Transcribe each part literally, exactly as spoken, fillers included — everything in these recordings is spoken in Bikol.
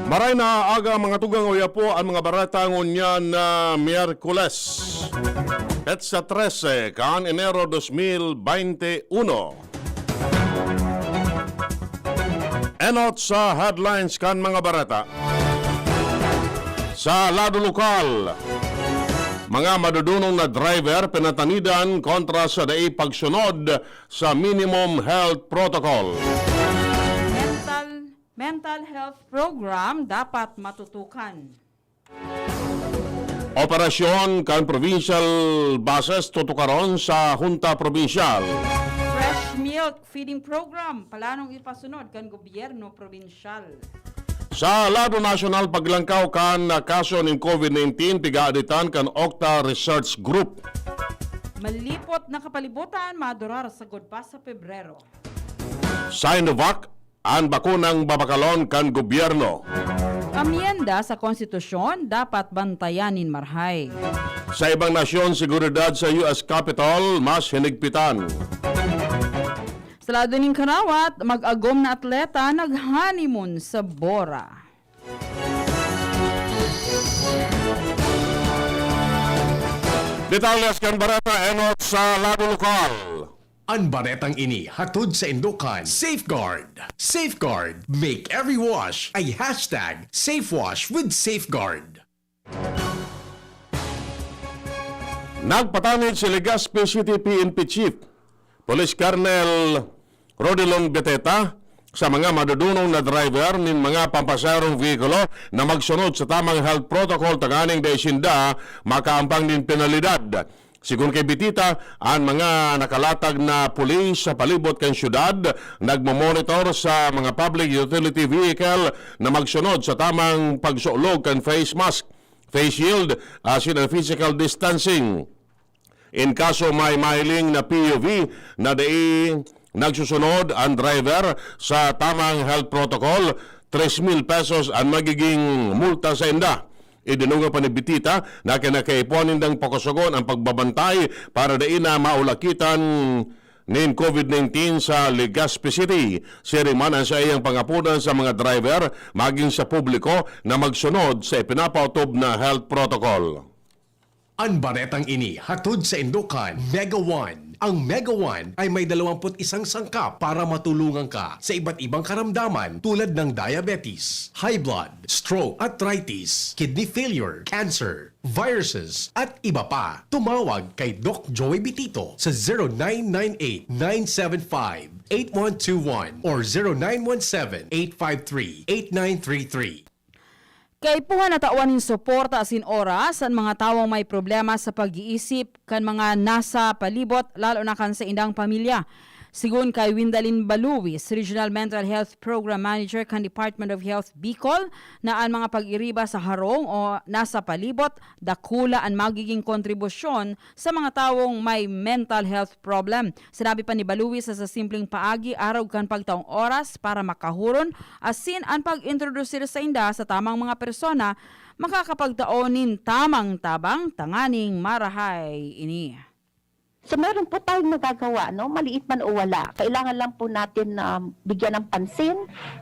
Maray na aga, mga tugang, uya po an mga bareta ngunyan na Miyerkules, petsa trese kan Enero dos mil baynte uno. Enot sa headlines kan mga bareta. Sa lado lokal, mga madudunong na driver pinatanidan kontra sa dai pagsunod sa minimum health protocol. Mental, mental health program dapat matutukan. Operasyon kan provincial buses tutukaron sa Hunta Probinsyal. Fresh milk feeding program, planong ipasunod kan gobyerno probinsyal. Sa lado nasyonal, paglangkaw kan kaso nin COVID nineteen, pigaaditan kan Octa Research Group. Malipot na kapalibutan, madurar sagkod pa sa Pebrero. Sinovac, an bakunang babakalon kan gobyerno. Amyenda sa konstitusyon dapat bantayan nin marahay. Sa ibang nasyon, seguridad sa U S Capitol mas hinigpitan. Sa lado nin karawat, mag-agom na atleta nag-honeymoon sa Bora. Detalles kan bareta enot sa lado lokal. An baretang ini hatod saindo kan Safeguard. Safeguard, make every wash a hashtag safe wash with Safeguard. Nagpatanid si Legazpi City P N P Chief, Police Colonel Rodilon Beteta, sa mga madudunong na driver nin mga pampasaherong vehikulo na magsunod sa tamang health protocol tanganing dai sinda makaampang nin penalidad. Sigon kay Beteta, an mga nakalatag na pulis sa palibot kan syudad nagmo-monitor sa mga public utility vehicle na magsunod sa tamang pagsulog kan face mask, face shield, asin an physical distancing. In kaso may mahiling na P U V na dai nagsusunod an driver sa tamang health protocol, tres mil pesos an magiging multa sainda. Idinungan pa ni Beteta na kinakaipuhan nindang pakosogon an pagbabantay para dai na maulakitan nin COVID nineteen sa Legazpi City. Siring man an saiyang pangapodan sa mga driver magin sa publiko na magsunod sa ipinapaotob na health protocol. An baretang ini hatod saindo kan Mega One. Ang Mega One ay may dalawampu't isang sangkap para matulungan ka sa iba't ibang karamdaman tulad ng diabetes, high blood, stroke, arthritis, kidney failure, cancer, viruses, at iba pa. Tumawag kay Doc Joey Bitito sa zero nine nine eight, nine seven five, eight one two one or zero nine one seven, eight five three, eight nine three three. Kaipuhan na tawan nin suporta asin oras an mga tawong may problema sa pag-iisip kan mga nasa palibot, lalo na kan saindang pamilya. Sigon kay Windalin Baluis, Regional Mental Health Program Manager kan Department of Health Bicol, na an mga pag-iriba sa harong o nasa palibot, dakula an magiging kontribusyon sa mga tawong may mental health problem. Sinabi pa ni Baluis sa, sa simpleng paagi, arog kan pagtaong oras para makahuron asin an pag-introdusir sainda sa tamang mga persona makakapagtao nin tamang tabang tanganing marahay ini. So, meron po tayong nagagawa, no? Maliit man o wala. Kailangan lang po natin, um, bigyan ng pansin,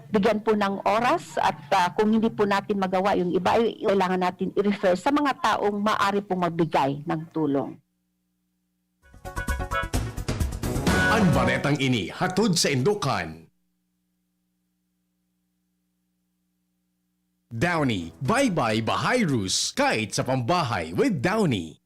bigyan po ng oras, at, ah, kung hindi po natin magawa yung iba, ay kailangan natin i-refer sa mga taong maaari pong magbigay ng tulong. An baretang ini hatod saindo kan Downy. Bye-bye Bahayrus, kahit sa pambahay with Downy.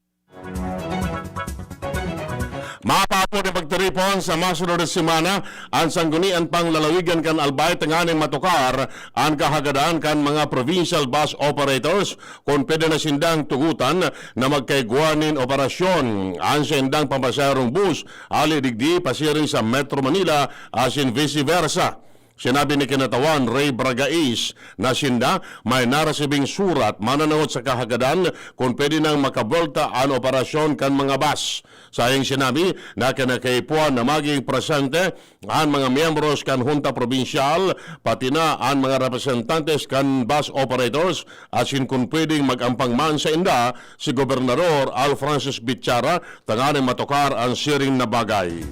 Mapaapod an pagtiripon sa masunod na semana. An Sangguniang Panglalawigan kan Albay tanganing matukar an kahagadan kan mga provincial bus operators kun pwede na sindang tugotan na magkaigwa nin operasyon an saindang pampasaherong bus ali digdi pasiring sa Metro Manila asin vice versa. Sinabi ni Kinatawan Ray Bragais na sinda may narasibing surat manananggot sa kahagadan kun pwede nang makabwelta an operasyon kan mga bus. Sa iyang sinabi na kinakaipuhan na maging presente an mga miyembros kan Hunta Probinsyal, pati na an mga representantes kan bus operators, asin kun pwedeng mag-ampang man sainda si Gobernador Alfrancis Bichara tanganing matukar an siring na bagay.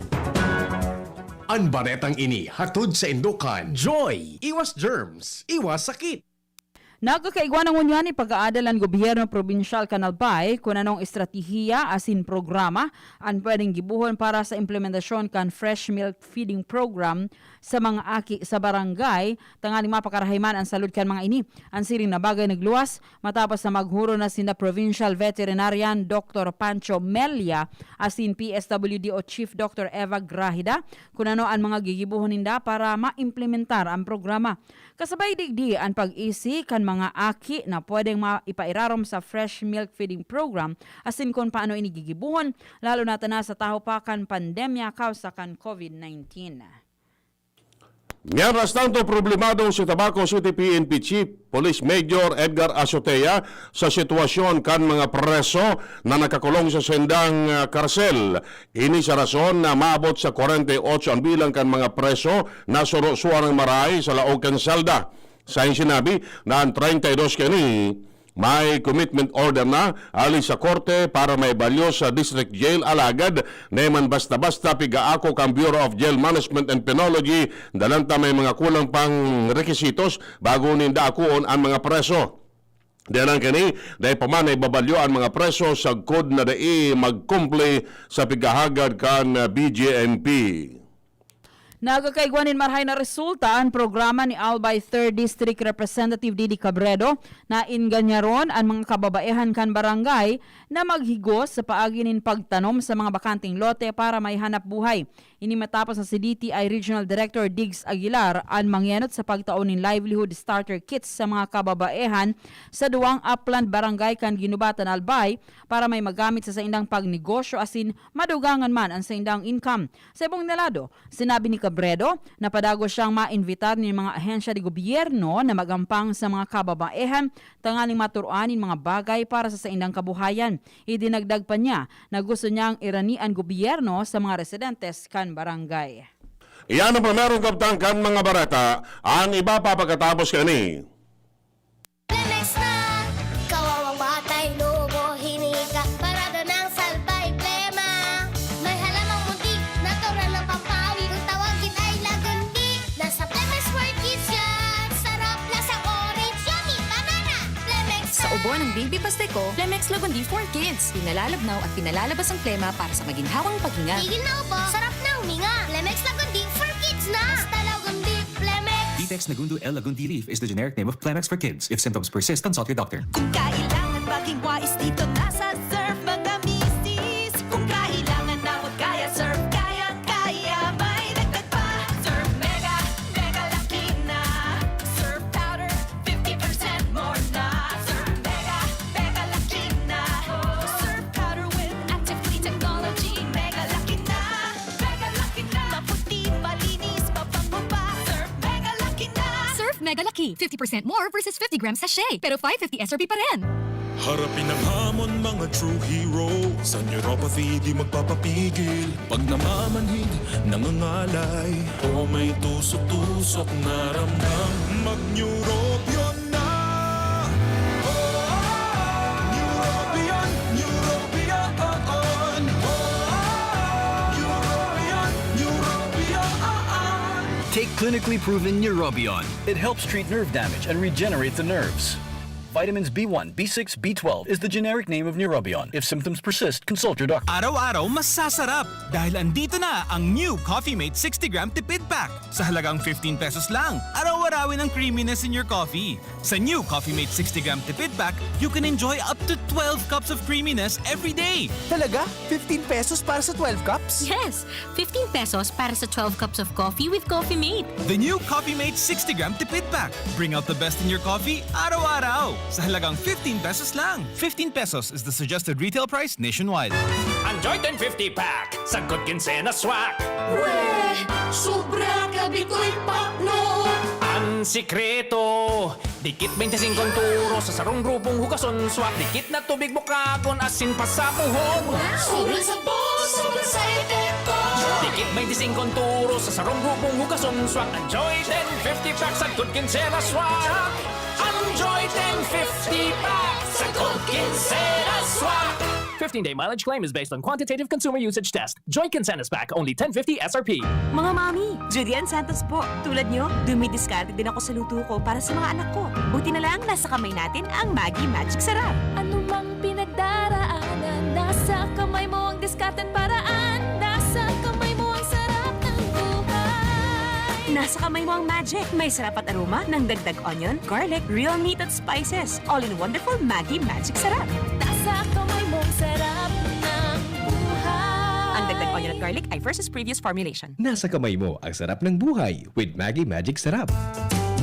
An baretang ini hatod saindo kan Joy. Iwas germs, iwas sakit. Nagkakaigwa na ngunyan ni pag-aadal an gobyerno probinsyal kan Albay kun anong estratehiya asin programa an pwedeng gibohon para sa implementasyon kan Fresh Milk Feeding Program sa mga aki sa barangay, tanganing mapakarahay man an salud kan mga ini. An siring na bagay nagluwas matapos na maghuro na sinda Provincial Veterinarian Doctor Pancho Melia asin P S W D O Chief Doctor Eva Grahida kun ano an mga gigibohon ninda para maimplementar an programa. Kasabay digdi an pag-isi kan mga aki na pwedeng ma-, ipairarom sa Fresh Milk Feeding Program asin kun paano ini gigibohon, lalo na ta nasa tahaw pa kan pandemya kawsa kan COVID nineteen. Mientras tanto, problemado si Tabaco City P N P Chief Police Major Edgar Azotea sa sitwasyon kan mga preso na nakakulong sa sendang, ah, karsel. Ini sa rason na maabot sa kwarenta y otso an bilang kan mga preso na suro-suarang marahay sa laog kan selda. Sa sinabi na an treinta y dos kaini may commitment order na hali sa korte para maibalyo sa district jail, alagad dai man basta-basta pigaako kan Bureau of Jail Management and Penology, dalan ta may mga kulang pang rekisitos bago ninda akoon an mga preso. Danang kani, dai pa man naibabalyo an mga preso sagkod na dai magkumple sa pighahagad kan B J M P. Nagkakaigwa nin marahay na resulta an programa ni Albay Third District Representative Didi Cabredo na inganyaron an mga kababaehan kan barangay na maghigos sa paagi nin pagtanom sa mga bakanteng lote para may hanap buhay. Ini matapos na si D T I Regional Director Diggs Aguilar an mangenot sa pagtao nin livelihood starter kits sa mga kababaehan sa duwang upland barangay kan Ginubatan, Albay para may magamit sa saindang pagnegosyo asin madugangan man an saindang income. Sa ibong na lado, sinabi ni Cabredo na padagos siyang maimbitar nin mga ahensya de gobyerno na magampang sa mga kababaehan tanganing maturoan nin mga bagay para sa saindang kabuhayan. Idinagdag pa niya na gusto niyang irani an gobyerno sa mga residentes kan barangay. Iyan ang primerong kabtang kan mga bareta. An iba pa pagkatapos kani. Plemex na! Kawawang batay, lobo, hinika, parada ng salbay, plema. May halamang muntik, natural na pampawi. Kung tawagin ay lagundi, nasa Plemex World Kids yan. Sarap, lasang orange, yummy, banana. Plemex Sa na! Ubo ng Baby Pasteco, Plemex Lagundi for Kids. Pinalalabnaw at pinalalabas ang plema para sa maginhawang paghinga. Tigil na ubo, sarap na huminga. Plemex Lagundi for Kids na! Basta Lagundi, Plemex! Vitex Nagundo L Lagundi Leaf is the generic name of Plemex for Kids. If symptoms persist, consult your doctor. Kung kailangan maging wais dito, nasa Surf mga misis. Kung kailangan na magkaya, Surf kayang-kaya. May dagdag pa, Surf Mega, Mega Laki na. Surf Powder, fifty percent more na. Surf Mega, Mega Laki na. Surf Powder with active clean technology. Mega Laki na, Mega Laki na. Maputi, malinis, mabango pa. Surf Mega Laki na. Surf Mega Laki, fifty percent more versus fifty gram sachet, pero five fifty S R P pa rin. Harapin ang hamon, mga true hero. Sa neuropathy, di magpapapigil. Pag namamanhid, nangangalay, o may tusok-tusok na ramdam, mag-Neurobion na. Oh, Neurobion, Neurobion. Oh, Neurobion, Neurobion. Take clinically proven Neurobion. It helps treat nerve damage and regenerate the nerves. Vitamins B one, B six, B twelve is the generic name of Neurobion. If symptoms persist, consult your doctor. Araw-araw masasarap dahil andito na ang new Coffee Mate sixty gram Tipid Pack. Sa halagang fifteen pesos lang, araw-arawin ang creaminess in your coffee. Sa new Coffee Mate sixty gram Tipid Pack, you can enjoy up to twelve cups of creaminess every day. Talaga? Fifteen pesos para sa twelve cups? Yes! Fifteen pesos para sa twelve cups of coffee with Coffee Mate. The new Coffee Mate sixty gram Tipid Pack. Bring out the best in your coffee araw-araw. Sa halagang fifteen pesos lang. Fifteen pesos is the suggested retail price nationwide. Enjoy ten fifty pack, sagkod kinsena swak. Weh, sobra ka Bikoy pak, no? Ang sikreto, dikit twenty-five turo sa sarong grupong hugason swak. Dikit na tubig bukagon, asin pasapuhon. Sobrang sabon, sobrang sa epekto. Dikit twenty-five turo sa sarong grupong hugason swak. Enjoy ten fifty pack, sagkod kinsena swak. Enjoy ten fifty pack, sagkod kinsena swak. Fifteen-day mileage claim is based on quantitative consumer usage test. Joint Consensus Pack, only ten fifty S R P. Mga mami, Judy Ann Santos po. Tulad nyo, dumidiskarte din ako sa luto ko para sa mga anak ko. Buti na lang, nasa kamay natin ang Maggi Magic Sarap. Anumang pinagdaraanan, nasa kamay mo ang diskarte't paraan. Nasa kamay mo ang sarap ng buhay. Nasa kamay mo ang magic. May sarap at aroma ng dagdag onion, garlic, real meat at spices. All in wonderful Maggi Magic Sarap. Nasa kamay mo ang sarap ng buhay. Ang dagdag onion at garlic ay versus previous formulation. Nasa kamay mo ang sarap ng buhay with Maggi Magic Sarap.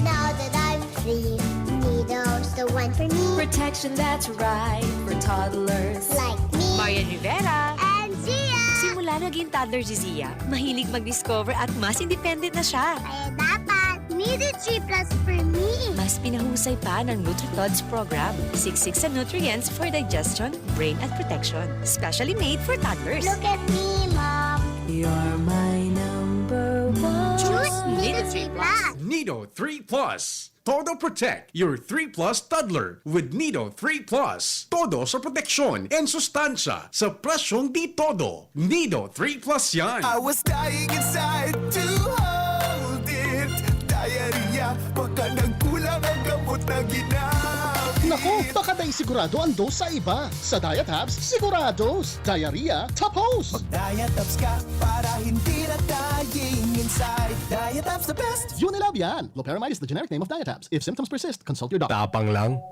Now that I'm free, Nido's the one for me. Protection that's right for toddlers. Like me. Marian Rivera. And Zia. Simula naging toddler si Zia, mahilig mag-discover at mas independent na siya. Kaya dapat Nido three plus for me. Mas pinahusay pa ng NutriTods program. Siksik sa nutrients for digestion, brain at protection. Specially made for toddlers. Look at me, Mom. You're my number one. Choose Nido three plus. Nido three plus. Todo Protect, your three plus toddler with Nido three plus. Todo sa proteksyon and sustansya sa presyong di todo. Nido three plus yan. I was dying inside to hold it. Diarrhea, baka nagkulang ang gamot na ginamit. Naku, baka dai sigurado ang dose sa iba. Sa Diet Hubs, sigurados. Diarrhea, tapos. Mag-Diet Hubs ka para hindi na dying inside. Diet Hubs the best. Unilab yan. Loperamide is the generic name of Diet Hubs. If symptoms persist, consult your doctor. Tapang lang?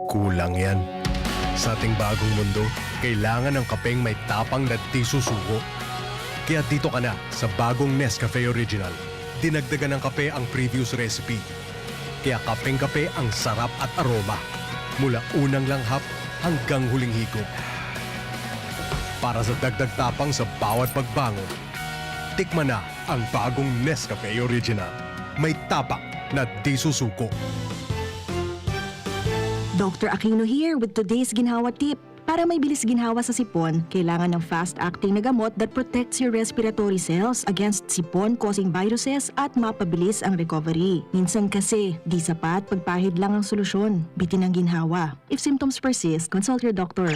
Kulang yan. Sa ating bagong mundo, kailangan ng kapeng may tapang na di susuko. Kaya dito ka na sa bagong Nescafe Original. Dinagdagan ng kape ang previous recipe. Kaya kapeng-kape ang sarap at aroma. Mula unang langhap hanggang huling higop. Para sa dagdag tapang sa bawat pagbangon, tikman na ang bagong Nescafe Original. May tapak na di susuko. Doctor Aquino here with today's ginhawa tip. Para may bilis ginhawa sa sipon, kailangan ng fast-acting na gamot that protects your respiratory cells against sipon-causing viruses at mapabilis ang recovery. Minsan kasi, di sapat pagpahid lang ang solusyon. Bitin ang ginhawa. If symptoms persist, consult your doctor.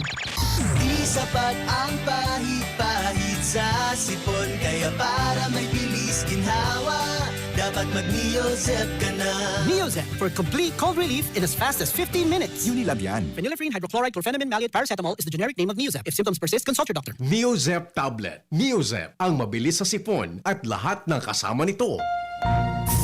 Di sapat ang pahid-pahid sa sipon, kaya para may bilis ginhawa, dapat mag-Neozep ka na. Neozep for complete cold relief in as fast as fifteen minutes. Unilab yan. Phenylephrine, hydrochloride, chlorphenamine, maleate, paracetamol is the generic name of Neozep. If symptoms persist, consult your doctor. Neozep tablet. Neozep, ang mabilis sa sipon at lahat ng kasama nito.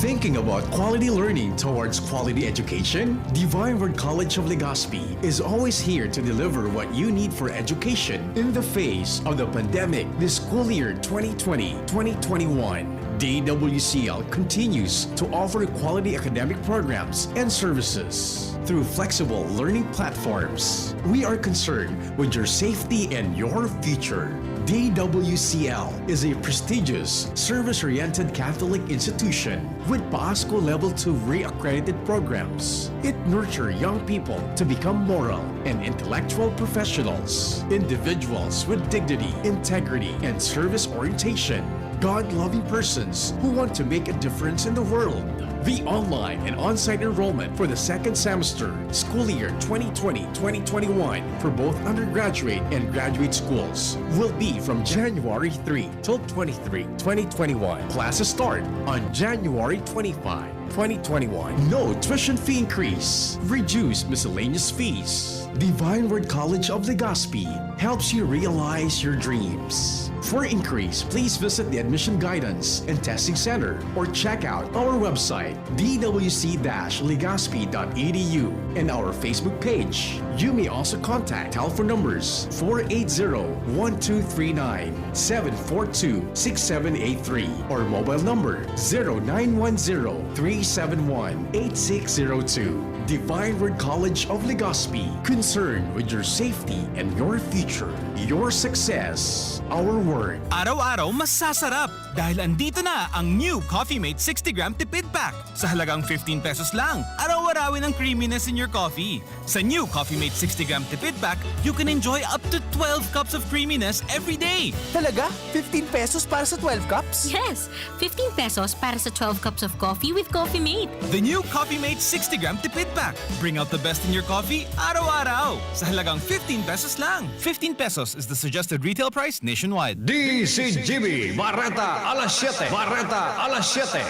Thinking about quality learning towards quality education? Divine Word College of Legazpi is always here to deliver what you need for education in the face of the pandemic this school year twenty twenty, twenty twenty-one. D W C L continues to offer quality academic programs and services through flexible learning platforms. We are concerned with your safety and your future. D W C L is a prestigious, service-oriented Catholic institution with PASCO Level two re-accredited programs. It nurtures young people to become moral and intellectual professionals, individuals with dignity, integrity, and service orientation, God-loving persons who want to make a difference in the world. The online and on-site enrollment for the second semester, school year twenty twenty, twenty twenty-one, for both undergraduate and graduate schools will be from January three till twenty-three, twenty twenty-one. Classes start on January twenty-five, twenty twenty-one. No tuition fee increase. Reduced miscellaneous fees. Divine Word College of Legazpi helps you realize your dreams. For inquiries, please visit the Admission Guidance and Testing Center or check out our website, d w c dash legazpi dot e d u, and our Facebook page. You may also contact telephone numbers four eight zero, one two three nine, seven four two, six seven eight three, or mobile number zero nine one zero, three seven one, eight six zero two. Divine Word College of Legazpi, concerned with your safety and your future, your success. Our word. Araw-araw masasarap dahil andito na ang new Coffee Mate sixty gram tipid pack. Sa halagang fifteen pesos lang, araw-arawin ang creaminess in your coffee. Sa new Coffee Mate sixty gram tipid pack, you can enjoy up to twelve cups of creaminess every day. Talaga? Fifteen pesos para sa twelve cups? Yes! Fifteen pesos para sa twelve cups of coffee with Coffee Mate. The new Coffee Mate sixty gram tipid pack. Bring out the best in your coffee araw-araw. Sa halagang fifteen pesos lang. Fifteen pesos is the suggested retail price nationwide. D C G B, Bareta alas siyete. Bareta alas siyete.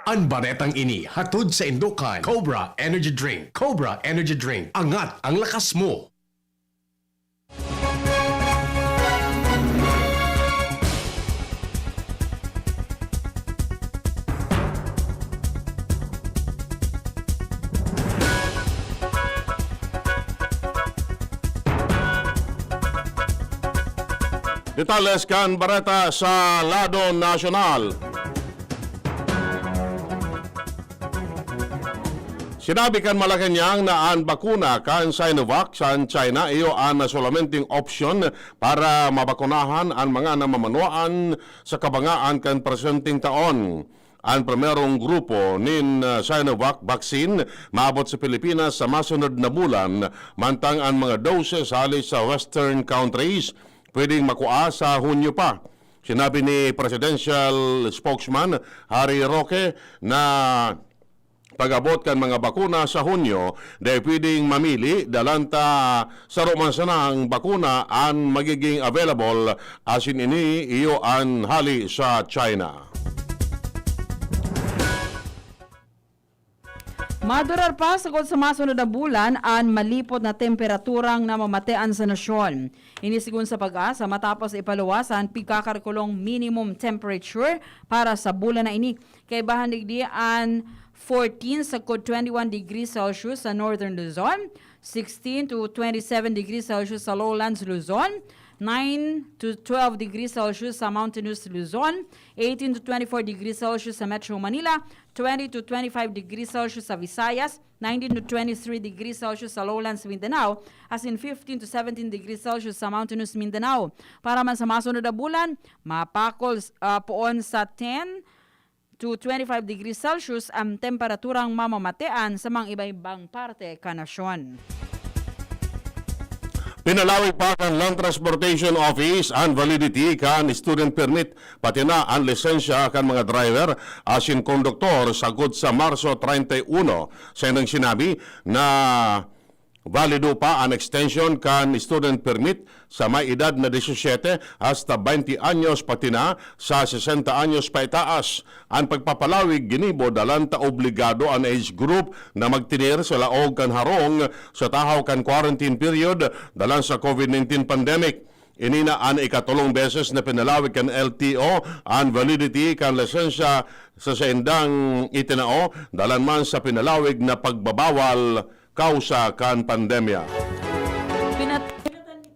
An baretang ini hatod saindo kan Cobra Energy Drink. Cobra Energy Drink. Angat ang lakas mo. Detalles kan bareta sa lado nasyonal. Sinabi kan Malacañang na an bakuna kan Sinovac sa China iyo an solamente opsyon para mabakunahan an mga namamanwaan sa kabangaan kan presenteng taon. An primerong grupo nin, ah, Sinovac vaccine maabot sa Pilipinas sa masunod na bulan, mantang an mga doses hali sa Western countries pwedeng makua sa Hunyo pa. Sinabi ni Presidential Spokesman Harry Roque na pag-abot kan mga bakuna sa Hunyo, dai pwedeng mamili, dalan ta saro man sana ang bakuna an magiging available, asin ini iyo an hali sa China. Madurar pa sagkod sa masunod na bulan an malipot na temperaturang namamatean sa nasyon. Ini segun sa PAGASA matapos ipaluwas an pigkakalkulong minimum temperature para sa bulan na ini. Kaibahan digdi an fourteen sagkod twenty-one degrees Celsius sa Northern Luzon, sixteen to twenty-seven degrees Celsius sa Lowlands Luzon, nine to twelve degrees Celsius sa Mountainous Luzon, eighteen to twenty-four degrees Celsius sa Metro Manila, twenty to twenty-five degrees Celsius sa Visayas, nineteen to twenty-three degrees Celsius sa Lowlands Mindanao, asin fifteen to seventeen degrees Celsius sa Mountainous Mindanao. Para man sa masunod na bulan, mapakol, ah, poon sa ten to twenty-five degrees Celsius ang temperaturang mamamatean sa mga iba-ibang parte kan nasyon. Pinalawig pa kan Land Transportation Office an validity kan student permit, pati na an lisensya kan mga driver asin konduktor sagkod sa Marso treinta y uno. Saindang sinabi na valido pa an extension kan student permit sa may edad na disisiete hasta baynte anyos, pati na sa sesenta anyos paitaas. An pagpapalawig ginibo dalan ta obligado an age group na magtener sa laog kan harong sa tahaw kan quarantine period dalan sa COVID nineteen pandemic. Ini na an ikatolong beses na pinalawig kan L T O an validity kan lisensya sa saindang itinao, dalan man sa pinalawig na pagbabawal kausa kan pandemya. Pinat-,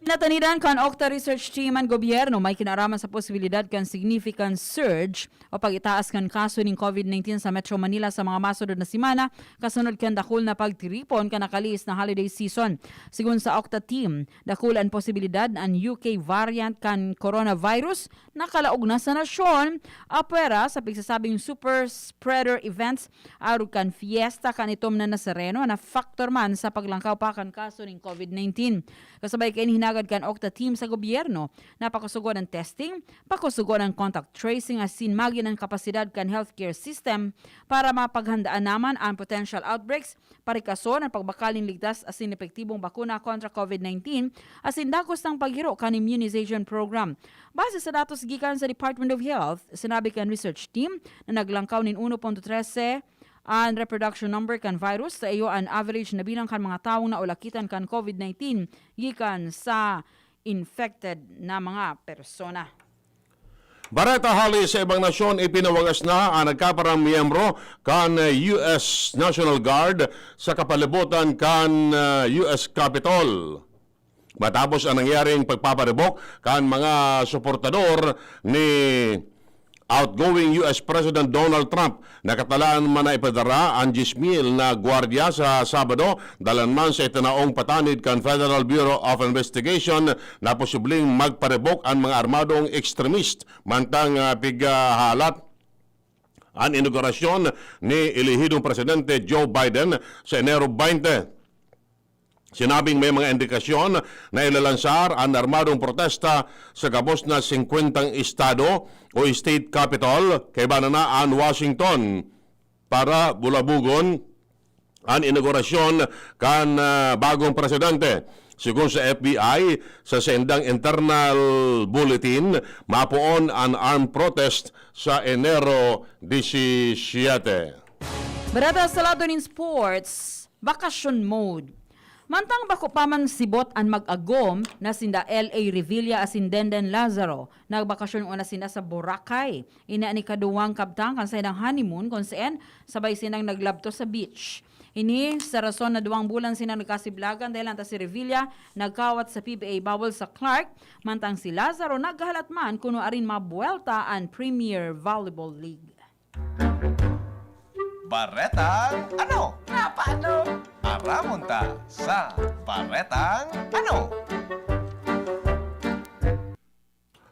pinatanidan kan OCTA Research Team an gobyerno may kinaraman sa posibilidad kan significant surge o pag-itaas kan kaso nin COVID nineteen sa Metro Manila sa mga masunod na semana, kasunod kan dakul na pagtiripon kan nakalihis na holiday season. Segun sa OCTA team, dakul an posibilidad na an U K variant kan coronavirus nakalaog na sa nasyon, apwera sa pigsasabing super spreader events, arog kan fiesta kan itom na Nazareno na factor man sa paglangkaw pa kan kaso nin COVID nineteen. Kasabay kaini, hinagad kan OCTA team sa gobyerno na pakusugon an testing, pakusugon an contact tracing asin magin an kapasidad kan healthcare system para mapaghandaan na man an potential outbreaks, parikason an pagbakal nin ligtas asin epektibong bakuna kontra COVID nineteen asin dagos nang paghiro kan immunization program. Base sa datos gikan sa Department of Health, sinabi kan research team na naglangkaw nin uno punto trese an reproduction number kan virus, sa iyo an average na bilang kan mga tawong naulakitan kan COVID nineteen gikan sa infected na mga persona. Bareta hali sa ibang nasyon, ipinawagas na an nagkaparang miyembro kan U S National Guard sa kapalibutan kan, ah, U S Capitol. Matapos ang nangyaring pagpaparibok kan mga suportador ni outgoing U S President Donald Trump. Nakatalaan man na ipadara an diyes mil na gwardiya sa Sabado, dalan man sa itinaong patanid kan Federal Bureau of Investigation na posibleng magpa-revoke an mga armadong extremist. Mantang, ah, pighahalat an inaugurasyon ni elehidong Presidente Joe Biden sa Enero twenty. Sinabing may mga indikasyon na ilalansar an armadong protesta sa gabos na singkwentang estado o state capital, kaiba na na an Washington, para bulabugon an inaugurasyon kan, ah, bagong presidente. Sigon sa F B I, sa saindang internal bulletin, mapoon an armed protest sa Enero disisiyete. Bareta sa lado nin sports, bakasyon mode. Mantang bako pa man sibot an mag-agom na sinda L A Revilla asin Denden Lazaro, nagbakasyon una sinda sa Boracay. Ini an ikaduwang kabtang kan saindang honeymoon, kun saen sabay sindang naglabtos sa beach. Ini sa rason na duwang bulan sinda nagkasiblagan, dahelan ta si Revilla nagkawat sa P B A bawal sa Clark, mantang si Lazaro naghahalat man kuno arin mabuwelta an Premier Volleyball League. Baretang ano? Nga paano? Aramon ta sa Baretang ano?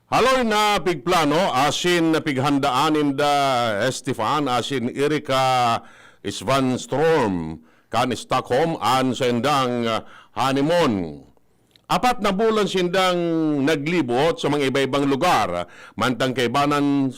Haloy na pigplano asin pighandaan ninda Estefan asin Erika Svanstorm kan Stockholm an saindang honeymoon. Apat na bulan sindang naglibot sa mga iba-ibang lugar, mantang kaibanan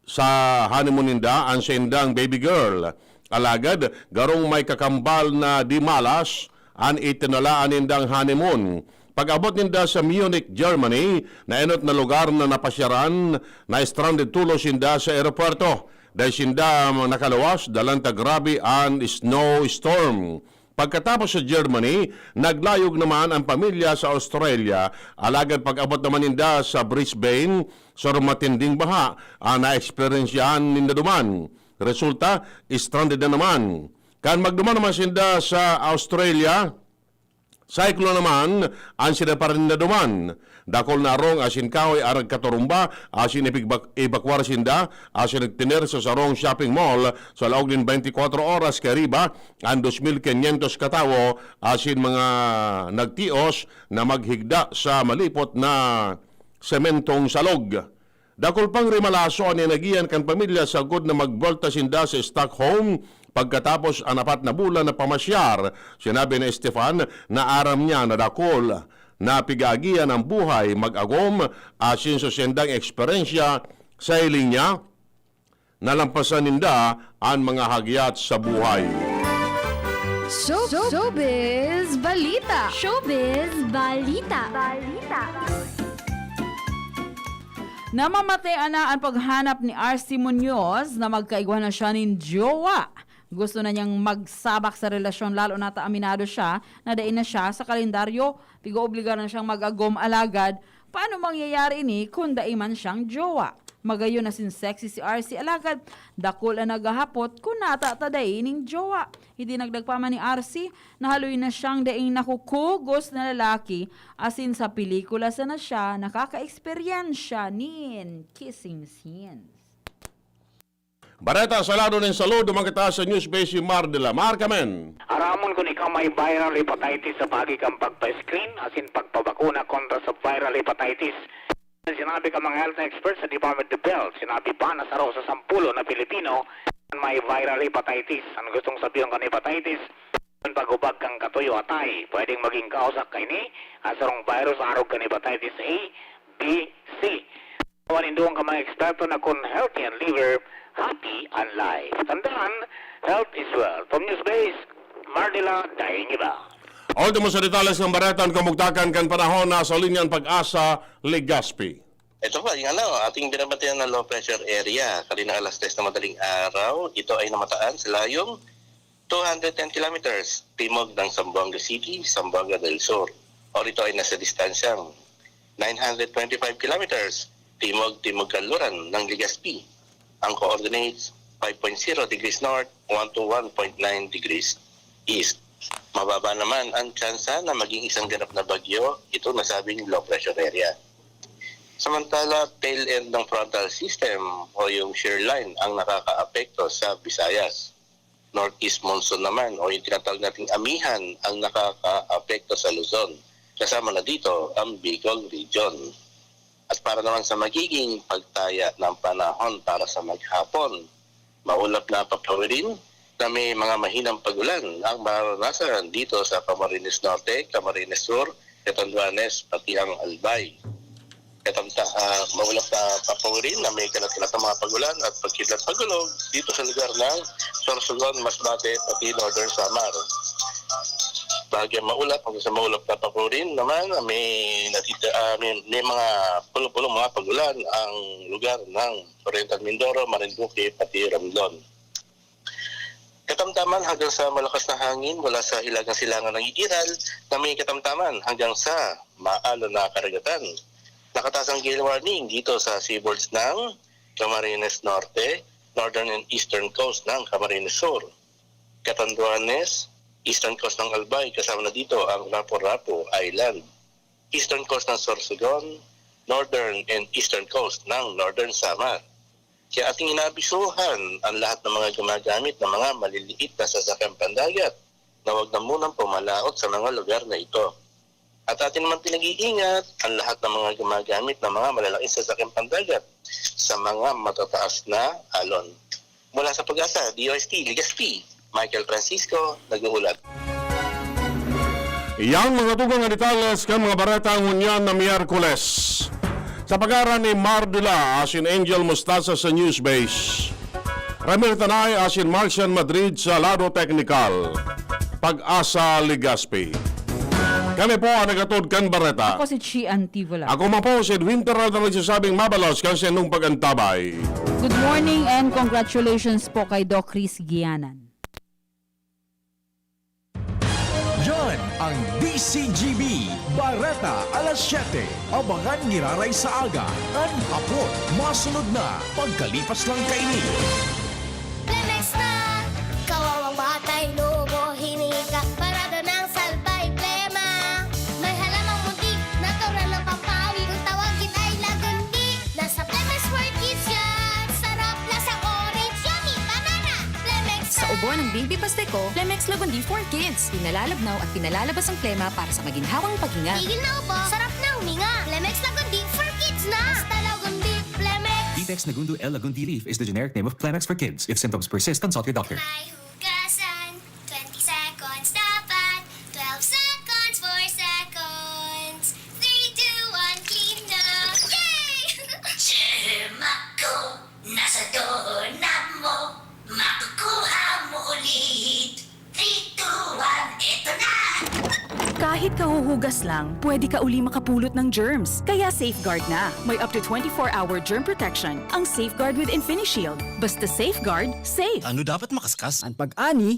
sa honeymoon ninda an saindang baby girl. Alagad garong may kakambal na di malas an itinalaan nindang honeymoon. Pag-abot ninda sa Munich, Germany, na enot na lugar na napasyaran, na-stranded tolos sinda sa eropuwerto. Dai sinda nakaluwas, dalan ta grabe an snowstorm. Pagkatapos sa Germany, naglayog naman an pamilya sa Australia, alagad pag-abot naman ninda sa Brisbane, sa matinding baha an naeksperyensyahan ninda duman. Resulta, stranded na naman. Kan magduman naman sinda sa Australia, cyclone naman an sinapara ninda duman. Dakul na arong asin kahoy an nagkaturumba asin ipigba-, ibakwar sinda asin nagtener sa sarong shopping mall sa laog nin twenty-four oras kaiba an dos mil quinientos katawo asin mga nagtios na maghigda sa malipot na sementong salog. Dakul pang remalaso an inagihan kan pamilya sagkod na magbuwelta sinda sa Stockholm pagkatapos an apat na bulan na pamasyar. Sinabi ni Stefan na aram niya na dakul na pig-aagihan an buhay mag-agom asin sa saindang eksperyensya sa hiling niya, nalampasan ninda an mga hagyat sa buhay. Showbiz Balita! Showbiz Balita! Balita! Namamatean na an paghanap ni R C Munoz na magkaigwa na siya nin jowa. Gusto na niyang magsabak sa relasyon lalo na ta aminado siya na dai na siya sa kalendaryo. Pig-oobligar na siyang mag-agom alagad paano mangyayari ini kun dai man siyang jowa? Magayon na sin sexy si R C alagad dakul an naghahapot kun nata ta dai ning jowa. Idinagdag pa man ni R C, nahaloy na siyang daing nakukugos na lalaki asin sa pelikula sana siya nakakaeksperyensya nin kissing scenes. Bareta sa lado nin salud, duman kita sa News Base Mardila. Markamen! Aramon kun ikaw may viral hepatitis sa paagi kan pagpa-screen asin pagpabakuna kontra sa viral hepatitis. Sinabi kan mga health experts sa Department of Health, sinabi pa na saro sa sampulo na Pilipino an may viral hepatitis. An gustong sabihon kan hepatitis, an pag-ubag kan katuyo atay. Pwedeng magin kausa kaini an sarong virus arog kan hepatitis A, B, C. Awan indungan kan mga eksperto na kun healthy an liver, happy an life. Tandaan, health is wealth. From Newsbase, Mardila Daingiba. Ultimo sa detalles ng bareta, an kamugtakan kan panahon, nasa linya an Pag-asa, Legazpi. Ito po, yung ano, ating binabantayan na low pressure area. Kaninang alas tres na madaling araw, ito ay namataan sa layong two hundred ten kilometers timog ng Zamboanga City, Zamboanga del Sur. O ito ay nasa distansyang nine hundred twenty-five kilometers timog-timog kanluran ng Legazpi. Ang coordinates, five point zero degrees north, one to one point nine degrees east. Mababa naman ang tsansa na maging isang ganap na bagyo itong nasabing low pressure area. Samantala, tail end ng frontal system o yung shear line ang nakakaapekto sa Visayas. Northeast monsoon naman o yung tinatawag nating amihan ang nakakaapekto sa Luzon. Kasama na dito ang Bicol Region. At para naman sa magiging pagtaya ng panahon para sa maghapon, maulap na papawirin na may mga mahinang pagulan ang maranasan dito sa Camarines Norte, Camarines Sur, Catanduanes, pati ang Albay. Katamta, ah, maulap na papawirin na may kalat-kalat na mga pagulan at pagkidlat pagulog dito sa lugar ng Sorsogon, Masbate, pati Northern Samar. Bahagyan maulap hanggang sa maulap na papawirin naman, ah, may, natita, ah, may, may mga pulo-pulong mga pagulan ang lugar ng Oriental Mindoro, Marinduque, pati Romblon. Katamtaman hanggang sa malakas na hangin mula sa hilagang silangan ng Igiral na may katamtaman hanggang sa maalon na karagatan. Nakataas ang gale warning dito sa seaboards ng Camarines Norte, northern and eastern coast ng Camarines Sur, Catanduanes, eastern coast ng Albay, kasama na dito ang Rapu-Rapu Island, eastern coast ng Sorsogon, northern and eastern coast ng Northern Samar. Kaya ating inabisuhan ang lahat ng mga gumagamit ng mga maliliit na sasakyang pandagat na huwag na munang pumalaot sa mga lugar na ito. At atin naman pinag-iingat ang lahat ng mga gumagamit ng mga malalaking sasakyang pandagat sa mga matataas na alon. Mula sa Pag-asa, D O S T, Legazpi, Michael Francisco, nag-uulat. Yang mga tugang na detalles kan mga bareta ngunyan na Miyerkules. Sa pag-aran ni Mardula asin Angel Mostaza sa Newsbase. Ramir Tanay asin Marcian Madrid sa lado teknikal. Pag-asa Legazpi. Kami po ang nagatod kan bareta. Ako si Chi Antivola. Ako man po si Edwin Peralta nagsasabing mabalos kan sa inyong pag-antabay. Good morning and congratulations po kay Doc Chris Gianan. Yan ang D C G B, Bareta alas siyete. Abangan giraray sa aga, kan hapon, masunod na pagkalipas lang kaini. Plemex na! Kawawang batay, lobo, hiningi ka, parada ng salbay, plema. May halamang muntik, natural na pampawi, kung tawagin ay lagundi. Nasa Plemex for Kids yan! Sarap, lasang orange, yummy, banana! Plemex Sa na! Ubo ng Baby Pasteco, Plemex Lagundi for Kids. Pinalalabnaw at pinalalabas ang plema para sa maginhawang paghinga. Tigil na ubo, sarap na huminga. Plemex Lagundi for Kids na! Basta Lagundi, Plemex! Vitex Nagundo L Lagundi Leaf is the generic name of Plemex for Kids. If symptoms persist, consult your doctor. May hugasan, twenty seconds dapat, twelve seconds, four seconds, three, two, one, clean na! Yay! Germ ako, nasa doorknob mo, makukuha mo ulit. Three, two, one, eto na! Kahit kahuhugas lang, pwede ka uli makapulot ng germs. Kaya Safeguard na. May up to twenty-four hour germ protection ang Safeguard with InfiniShield. Basta Safeguard, safe. Ano dapat makaskas? An pag-ani